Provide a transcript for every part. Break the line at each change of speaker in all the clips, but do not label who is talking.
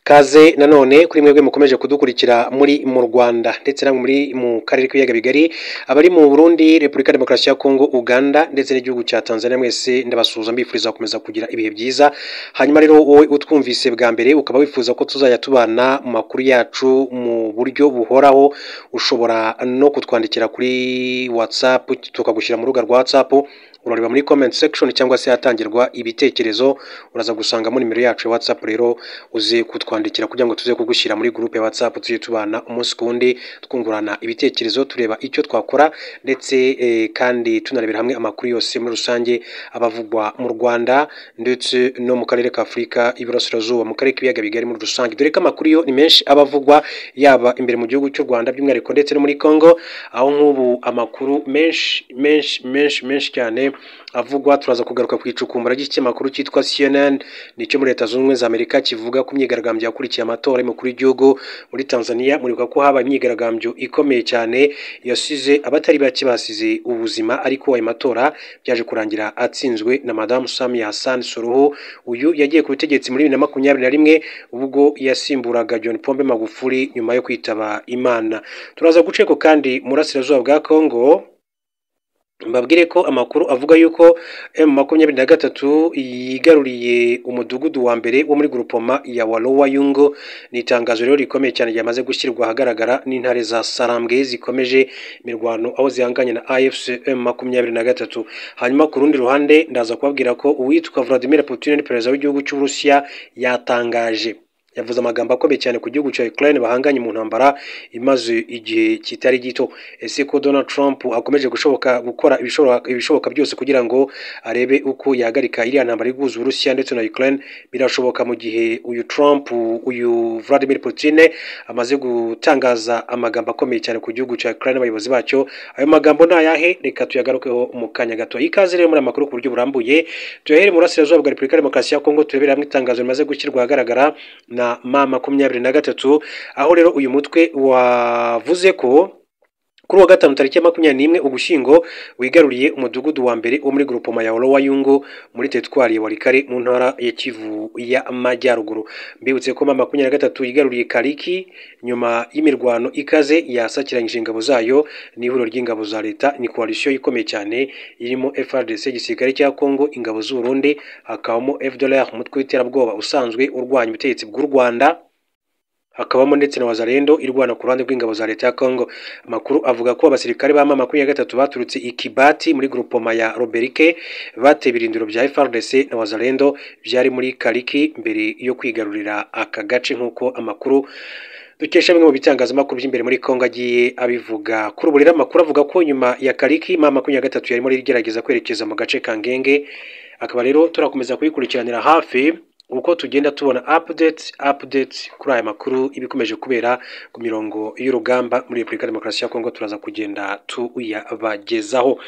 Kaze nanone kuri mwebwe mukomeje kudukurikira muri mu Rwanda ndetse namwe muri mu karere k'ibiyaga bigari, abari mu Burundi, Repubulika Demokarasi ya Kongo, Uganda ndetse n'igihugu cya Tanzania, mwese ndabasuhuza mbifuriza gukomeza kugira ibihe byiza. Hanyuma rero wowe utwumvise bwa mbere ukaba wifuza ko tuzajya tubana mu makuru yacu mu buryo buhoraho, ushobora no kutwandikira kuri WhatsApp tukagushyira mu rubuga rwa WhatsApp. Urareba muri comment section cyangwa se hatangirwa ibitekerezo, uraza gusangamo nimero yacu ya WhatsApp. Rero uze kutwandikira kugira ngo tuze kugushyira muri groupe ya WhatsApp, tujye tubana umunsi ku wundi, twungurana ibitekerezo, tureba icyo twakora ndetse kandi tunarebera hamwe amakuru yose muri rusange abavugwa mu Rwanda ndetse no mu karere ka Afurika y'Iburasirazuba, mu karere k'ibiyaga bigari muri rusange, dore ko amakuru yo ni menshi abavugwa yaba imbere mu gihugu cy'u Rwanda by'umwihariko ndetse no muri Congo, aho nk'ubu amakuru menshi menshi menshi menshi cyane avugwa. Turaza kugaruka ku icukumbura ry'ikinyamakuru cyitwa CNN nicyo muri Leta Zunze Ubumwe za Amerika, kivuga ku myigaragambyo yakurikiye amatora y'umukuru w'igihugu muri Tanzania. Muribuka ko habaye imyigaragambyo ikomeye cyane yasize abatari bake basize ubuzima, ariko ayo matora byaje kurangira atsinzwe na Madamu Samia Hassan Suluhu. Uyu yagiye ku butegetsi muri 2021 ubwo yasimburaga John Pombe Magufuli nyuma yo kwitaba Imana. Turaza guceko kandi murasirazuba bwa Congo, mbabwire ko amakuru avuga yuko M23 yigaruriye umudugudu wa mbere wo muri grupoma ya Walowa Yungo. Ni itangazo rero rikomeye cyane ryamaze gushyirwa ahagaragara n'intare za Sarambwe zikomeje imirwano aho zihanganye na AFC M23. Hanyuma ku rundi ruhande ndaza kubabwira ko uwitwa Vladimir Putin, perezida w'igihugu cy'Uburusiya, yatangaje, yavuze amagambo akomeye cyane ku gihugu cya Ukraine bahanganye mu ntambara imaze igihe kitari gito. Ese ko Donald Trump akomeje gushoboka gukora ibishoboka byose kugira ngo arebe uko yahagarika iriya ntambara iguza Uburusiya ndetse na Ukraine, birashoboka mu gihe uyu Trump, uyu Vladimir Putin amaze gutangaza amagambo akomeye cyane ku gihugu cya Ukraine abayobozi bacyo? Ayo magambo ni ayahe? Reka tuyagarukeho mu kanya gato. Ikaze rero muri amakuru ku buryo burambuye. Tuyahere mu burasirazuba bwa Repubulika Demokarasi ya Kongo, turebere hamwe itangazo rimaze gushyirwa ahagaragara na M23, aho rero uyu mutwe wavuze ko kuri wa gatanu tariki ya 21 Ugushyingo wigaruriye umudugudu wa mbere wo muri grupoma ya Walowa Yungo muri teritwari ya Walikale mu ntara ya Kivu y'Amajyaruguru. Mbibutse ko M23 yigaruriye Kariki nyuma y'imirwano ikaze yasakiranyije ingabo zayo n'ihuriro ry'ingabo za leta. Ni coalition ikomeye cyane irimo FARDC, igisirikare cya Congo, ingabo z'u Burundi, hakabamo FDLR, umutwe w'iterabwoba usanzwe urwanya ubutegetsi bw'u Rwanda, hakabamo ndetse na Wazalendo irwana ku ruhande rw'ingabo za leta ya Congo. Amakuru avuga ko abasirikare ba M23 baturutse Ikibati muri grupoma ya Roberike bateye ibirindiro bya FARDC na Wazalendo byari muri Kariki mbere yo kwigarurira aka gace, nk'uko amakuru dukesha bimwe mu bitangazamakuru by'imbere muri Congo agiye abivuga. Kuri ubu rero amakuru avuga ko nyuma ya Kariki M23 yarimo igerageza kwerekeza mu gace ka Ngenge. Akaba rero turakomeza kubikurikiranira hafi uko tugenda tubona update kuri aya makuru ibikomeje kubera ku mirongo y'urugamba muri Repubulika Demokarasi ya Kongo, turaza kugenda tuyabagezaho.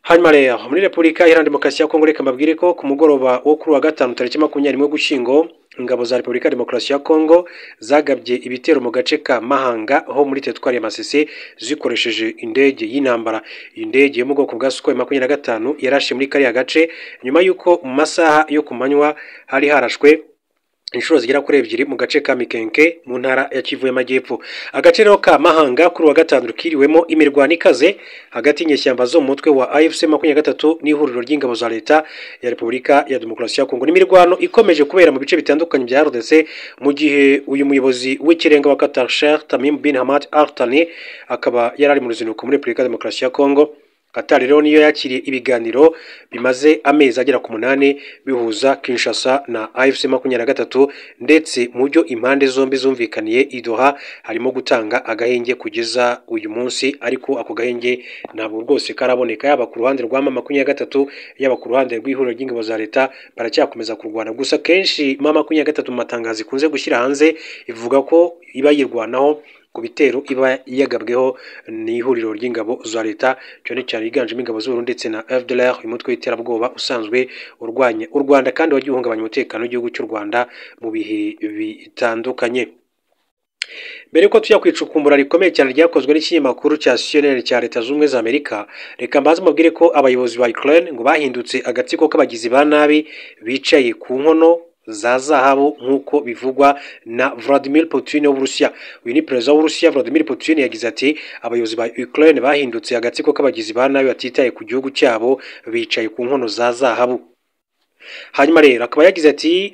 Hanyuma rero muri Repubulika Iharanira Demokarasi ya Kongo, reka mbabwire ko ku mugoroba wo kuri wa gatanu tariki 21 Ugushyingo, ingabo za Repubulika Demokarasi ya Kongo zagabye ibitero mu gace ka Mahanga ho muri teritwari ya Masisi zikoresheje indege y'intambara. Iyi ndege yo mu bwoko bwa Sukhoi 25 yarashe muri kariya gace nyuma y'uko mu masaha yo ku manywa hari harashwe inshuro zigera kuri ebyiri mu gace ka Mikenke mu ntara ya Kivu y'Amajyepfo. Agace rero ka Mahanga kuri wa gatanu kiriwemo imirwano ikaze hagati y'inyeshyamba zo mu mutwe wa AFC 23 n'ihuriro ry'ingabo za leta ya Repubulika ya Demokarasi ya Kongo. N'imirwano ikomeje kubera mu bice bitandukanye bya RDC, mu gihe uyu muyobozi w'ikirenga wa Qatar, Sheikh Tamim bin Hamad Al Thani, akaba yari ari mu ruzinduko muri Repubulika ya Demokarasi ya Kongo. Qatar rero niyo yakiriye ibiganiro bimaze amezi agera ku 8 bihuza Kinshasa na AFC 23, ndetse mu byo impande zombi zumvikaniye i Doha harimo gutanga agahenge kugeza uyu munsi, ariko ako gahenge ntabwo rwose karaboneka, yaba ku ruhande rwa M23 yaba ku ruhande rw'ihuriro ry'ingabo za leta, baracyakomeza kurwana. Gusa kenshi M23 mu matangazo ikunze gushyira hanze ivuga ko iba yirwanaho ku bitero iba yagabweho n'ihuriro ry'ingabo za leta, cyane cyane yiganjemo ingabo z'u Burundi ndetse na FDLR, umutwe w'iterabwoba usanzwe urwanya u Rwanda kandi wagiye uhungabanya umutekano w'igihugu cy'u Rwanda mu bihe bitandukanye. Mbere yuko tujya kwicukumbura rikomeye cyane ryakozwe n'ikinyamakuru cya CNN cya Leta Zunze Ubumwe za Amerika, reka mbanze mubwire ko abayobozi ba Ukraine ngo bahindutse agatsiko k'abagizi ba nabi bicaye ku nkono za zahabu nk'uko bivugwa na Vladimir Putin w'Uburusiya. Uyu ni perezida w'Uburusiya Vladimir Putin yagize ati abayobozi ba Ukraine bahindutse agatsiko k'abagizi ba nabi batitaye ku gihugu cyabo, bicaye ku nkono za zahabu. Hanyuma rero akaba yagize ati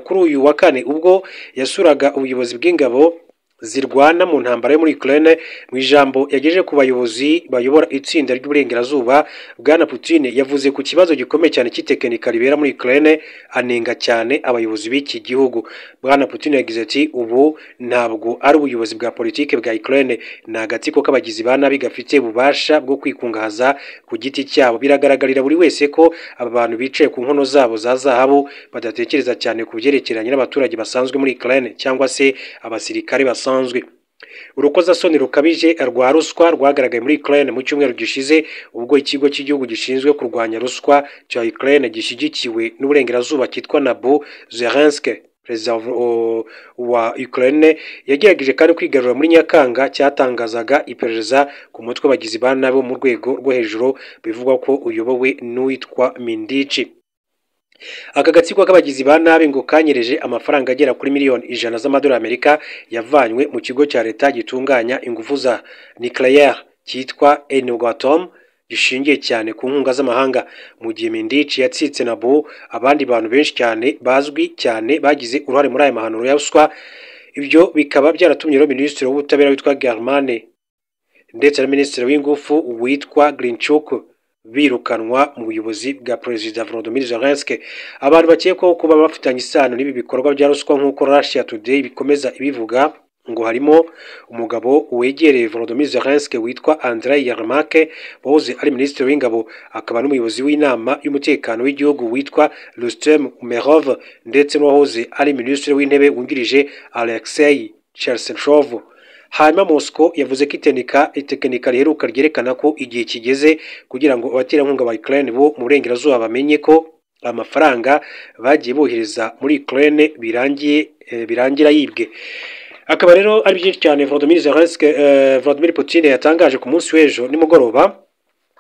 kuri uyu wa kane ubwo yasuraga ubuyobozi bw'ingabo zirwana mu ntambara yo muri Ukraine, mu ijambo yagejeje ku bayobozi bayobora itsinda ry'uburengerazuba, Bwana Putin yavuze ku kibazo gikomeye cyane cy'itekinika ribera muri Ukraine, anenga cyane abayobozi b'iki gihugu. Bwana Putin yagize ati ubu ntabwo ari ubuyobozi bwa politike bwa Ukraine, ni agatsiko k'abagizi ba nabi gafite ububasha bwo kwikungahaza ku giti cyabo. Biragaragarira buri wese ko aba bantu bicaye ku nkono zabo za zahabu badatekereza cyane ku byerekeranye n'abaturage basanzwe muri Ukraine cyangwa se abasirikare basanzwe. Urukozasoni rukabije rwa ruswa rwagaragaye muri Ukraine mu cyumweru gishize, ubwo ikigo cy'igihugu gishinzwe kurwanya ruswa cya Ukraine gishyigikiwe n'uburengerazuba cyitwa NABU Zelensky, perezida wa Ukraine, yagerageje kandi kwigarura muri Nyakanga cyatangazaga iperereza ku mutwe w'abagizi ba nabi mu rwego rwo hejuru bivugwa ko uyobowe n'uwitwa Mindici. Aka gatsiko k'abagizi ba nabi ngo kanyereje amafaranga agera kuri miliyoni 100 z'amadolari Amerika yavanywe mu kigo cya leta gitunganya ingufu za nucléaire cyitwa Energoatom, gishingiye cyane ku nkunga z'amahanga. Mu gihe Mindici yatsitse NABU, abandi bantu benshi cyane bazwi cyane bagize uruhare muri aya mahanuro ya ruswa. Ibyo bikaba byaratumye rero minisitiri w'ubutabera witwa German ndetse na minisitiri w'ingufu witwa Grinchuk birukanwa mu buyobozi bwa perezida Volodymyr Zelensky. Abantu bakekwaho kuba bafitanye isano n'ibi bikorwa bya ruswa nk'uko Russia Today bikomeza ibivuga, ngo harimo umugabo wegereye Volodymyr Zelensky witwa Andrei Yermak, wahoze ari minisitiri w'ingabo akaba n'umuyobozi w'inama y'umutekano w'igihugu witwa Rustem Umerov, ndetse n'uwahoze ari minisitiri w'intebe wungirije Alexei Chernyshov. Hanyuma Moscow yavuze ko itekinika riheruka ryerekana ko igihe kigeze kugira ngo abaterankunga ba Ukraine bo mu burengerazuba bamenye ko amafaranga bagiye bohereza muri Ukraine birangiye birangira yibwe. Akaba rero ari byinshi cyane Volodymyr Zelensky, Vladimir Putin yatangaje ku munsi w'ejo nimugoroba.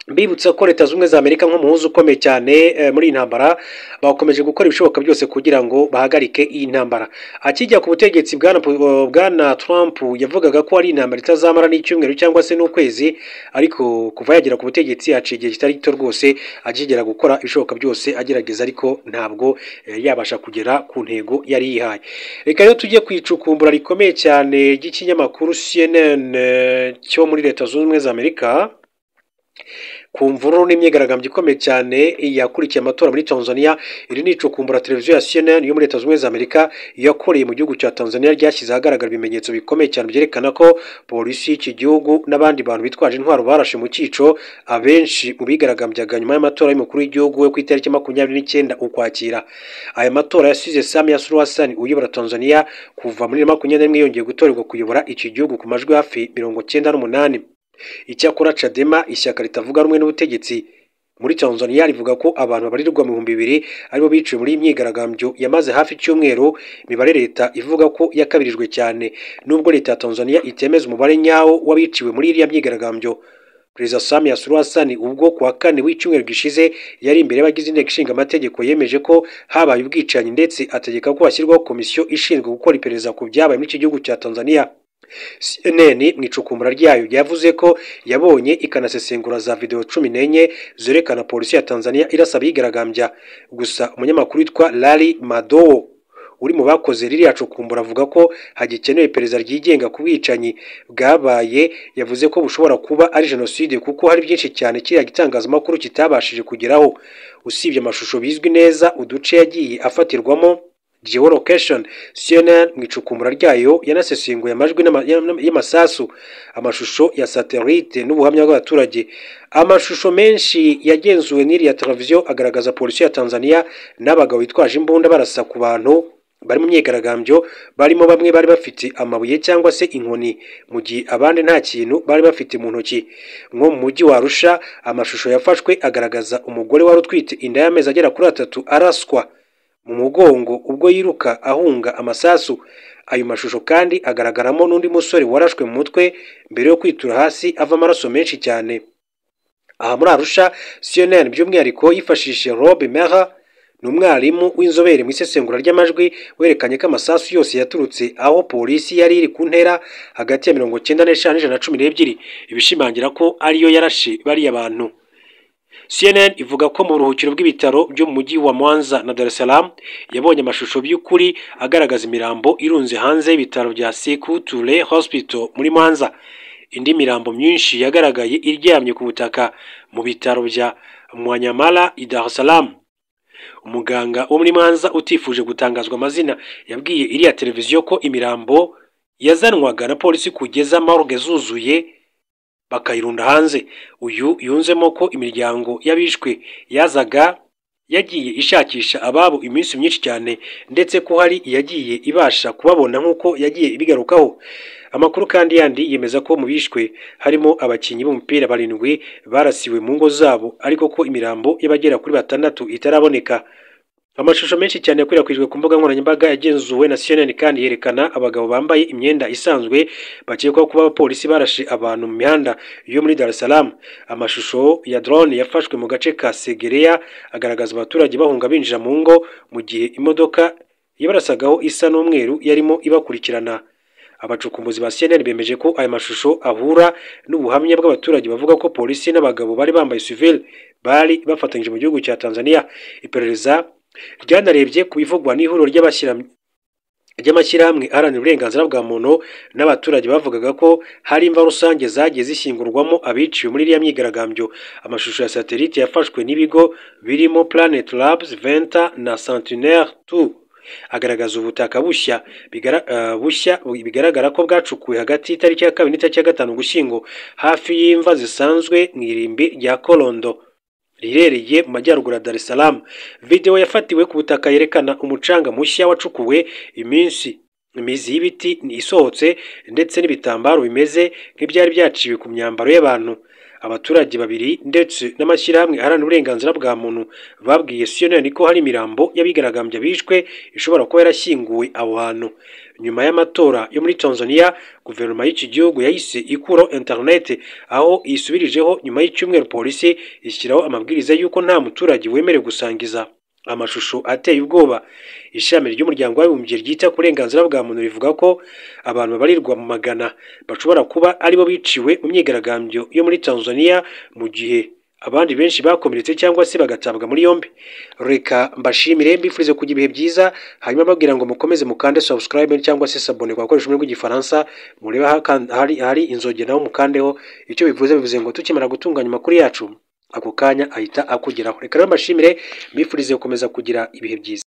Mbibutsa ko Leta Zunze Ubumwe za Amerika nk'umuhuza ukomeye cyane muri iyi ntambara bakomeje gukora ibishoboka byose kugira ngo bahagarike iyi ntambara. Akijya ku butegetsi bwana Trump yavugaga ko ari intambara itazamara n'icyumweru cyangwa se n'ukwezi, ariko kuva yagera ku butegetsi haciye igihe kitari gito rwose akigera gukora ibishoboka byose agerageza, ariko ntabwo yabasha kugera ku ntego yari yihaye. Reka rero tujye ku icukumbura rikomeye cyane ry'ikinyamakuru CNN cyo muri Leta Zunze Ubumwe za Amerika ku mvururu n'imyigaragambyo ikomeye cyane yakurikiye amatora muri Tanzania. Iri ni icukumbura televiziyo ya CNN yo muri Leta Zunze Ubumwe za Amerika yakoreye mu gihugu cya Tanzania ryashyize ahagaragara ibimenyetso bikomeye cyane byerekana ko polisi y'iki gihugu n'abandi bantu bitwaje intwaro barashe mu cyico abenshi mu bigaragambyaga nyuma y'amatora y'umukuru w'igihugu we ku itariki 29 Ukwakira. Aya matora yasize Samia Suluhu Hassan uyobora Tanzania kuva muri 21 yongeye gutorerwa kuyobora iki gihugu ku majwi hafi 98. Icyakora Chadema, ishyaka ritavuga rumwe n'ubutegetsi muri Tanzania, rivuga ko abantu babarirwa mu 2000 aribo biciwe muri iyi myigaragambyo yamaze hafi icyumweru, imibare leta ivuga ko yakabirijwe cyane. Nubwo leta ya Tanzania itemeza umubare nyawo w'abiciwe muri iriya myigaragambyo, Perezida Samia Suluhu Hassan ubwo kuwa kane w'icyumweru gishize yari imbere y'abagize inteko ishinga amategeko yemeje ko habaye ubwicanyi, ndetse ategeka ko hashyirwaho komisiyo ishinzwe gukora iperereza ku byabaye muri iki gihugu cya Tanzania. CNN mu icukumbura ryayo yavuze ko yabonye ikanasesengura za video 14 zerekana polisi ya Tanzania irasa abigaragambya. Gusa umunyamakuru witwa Larry Madowo uri mu bakoze ririya cukumbura avuga ko hagikenewe iperereza ryigenga ku bwicanyi bwabaye. Yavuze ko bushobora kuba ari jenoside kuko hari byinshi cyane kiriya gitangazamakuru kitabashije kugeraho, usibye amashusho bizwi neza uduce yagiye afatirwamo, geolocation. CNN mu icukumbura ryayo yanasesenguye amajwi y'amasasu, amashusho ya satellite n'ubuhamya bw'abaturage. Amashusho menshi yagenzuwe n'iriya televiziyo agaragaza polisi ya Tanzania n'abagabo bitwaje imbunda barasa ku bantu bari mu myigaragambyo, barimo bamwe bari bafite amabuye cyangwa se inkoni, mu gihe abandi nta kintu bari bafite mu ntoki. Nko mu mujyi wa Arusha, amashusho yafashwe agaragaza umugore wari utwite inda y'amezi agera kuri 3 araswa mu mugongo ubwo yiruka ahunga amasasu. Ayo mashusho kandi agaragaramo n'undi musore warashwe mu mutwe mbere yo kwitura hasi ava amaraso menshi cyane. Aha muri Arusha, CNN by'umwihariko yifashishije Rob Maher Ni umwarimu w'inzobere mu isesengura ry'amajwi werekanye ko amasasu yose yaturutse aho polisi yari iri ku ntera hagati ya 95 n'ijana na 12, ibishimangira ko ariyo yarashe bariya bantu. CNN ivuga ko mu buruhukiro bw'ibitaro byo mu mujyi wa Mwanza na Dar es Salaam yabonye amashusho by'ukuri agaragaza imirambo irunze hanze y'ibitaro bya Sekou Toure Hospital muri Mwanza. Indi mirambo myinshi yagaragaye iryamye ku butaka mu bitaro bya Mwanyamala i Dar es Salaam. Umuganga wo muri Mwanza utifuje gutangazwa amazina yabwiye iriya televiziyo ko imirambo yazanwaga na polisi kugeza morgue zuzuye bakayirunda hanze. Uyu yunzemo ko imiryango y'abishwe yazaga yagiye ishakisha ababo iminsi myinshi cyane, ndetse ko hari iyagiye ibasha kubabona nk'uko yagiye ibigarukaho. Amakuru kandi yandi yemeza ko mu bishwe harimo abakinnyi b'umupira 7 barasiwe mu ngo zabo, ariko ko imirambo y'abagera kuri 6 itaraboneka. Amashusho menshi cyane yakwirakwijwe ku mbuga nkoranyambaga yagenzuwe na CNN kandi yerekana abagabo bambaye imyenda isanzwe bakekwaho kuba abapolisi barashe abantu mu mihanda yo muri Dar es Salaam. Amashusho ya drone yafashwe mu gace ka Segerea agaragaza abaturage bahunga binjira mu ngo, mu gihe imodoka yabarasagaho isa n'umweru yarimo ibakurikirana. Abacukumbuzi ba CNN bemeje ko aya mashusho ahura n'ubuhamya bw'abaturage bavuga ko polisi n'abagabo bari bambaye civil bari bafatanyije mu gihugu cya Tanzania. Iperereza ryanarebye ku bivugwa n'ihuriro ry'amashyirahamwe aharanira uburenganzira bwa muntu n'abaturage bavugaga ko hari imva rusange zagiye zishyingurwamo abiciwe muri iriya myigaragambyo. Amashusho ya satelite yafashwe n'ibigo birimo Planet Labs, Venta na Sentinel 2 agaragaza ubutaka bushya bigaragara ko bwacukuwe hagati y'itariki ya 2 n'itariki ya 5 Ugushyingo, hafi y'imva zisanzwe mu irimbi rya Kolondo riherereye mu majyaruguru ya Dar es Salaam. Video yafatiwe ku butaka yerekana umucanga mushya wacukuwe, imizi y'ibiti isohotse ndetse n'ibitambaro bimeze nk'ibyari byaciwe ku myambaro y'abantu. Abaturage babiri ndetse n'amashyirahamwe aharanira uburenganzira bwa muntu babwiye CNN ko hari imirambo y'abigaragambya bishwe ishobora kuba yarashyinguwe aho hantu. Nyuma y'amatora yo muri Tanzania, guverinoma y'iki gihugu yahise ikuraho internet, aho isubirijeho nyuma y'icyumweru polisi ishyiraho amabwiriza y'uko nta muturage wemerewe gusangiza amashusho ateye ubwoba. Ishami ry'umuryango w'abibumbye ryita ku burenganzira bwa muntu rivuga ko abantu babarirwa mu magana bashobora kuba aribo biciwe mu myigaragambyo yo muri Tanzania, mu gihe abandi benshi bakomeretse cyangwa se bagatabwa muri yombi. Reka mbashimire, mbifurize kugira ibihe byiza, hanyuma babwira ngo mukomeze mukande subscribe cyangwa se s'abonner kwa koresha ururimi rw'igifaransa, mureba hari inzogera naho mukandeho. Icyo bivuze ngo tukimara gutunganya amakuru yacu ako kanya ahita akugeraho. Reka rero mbashimire, mbifurize gukomeza kugira ibihe byiza.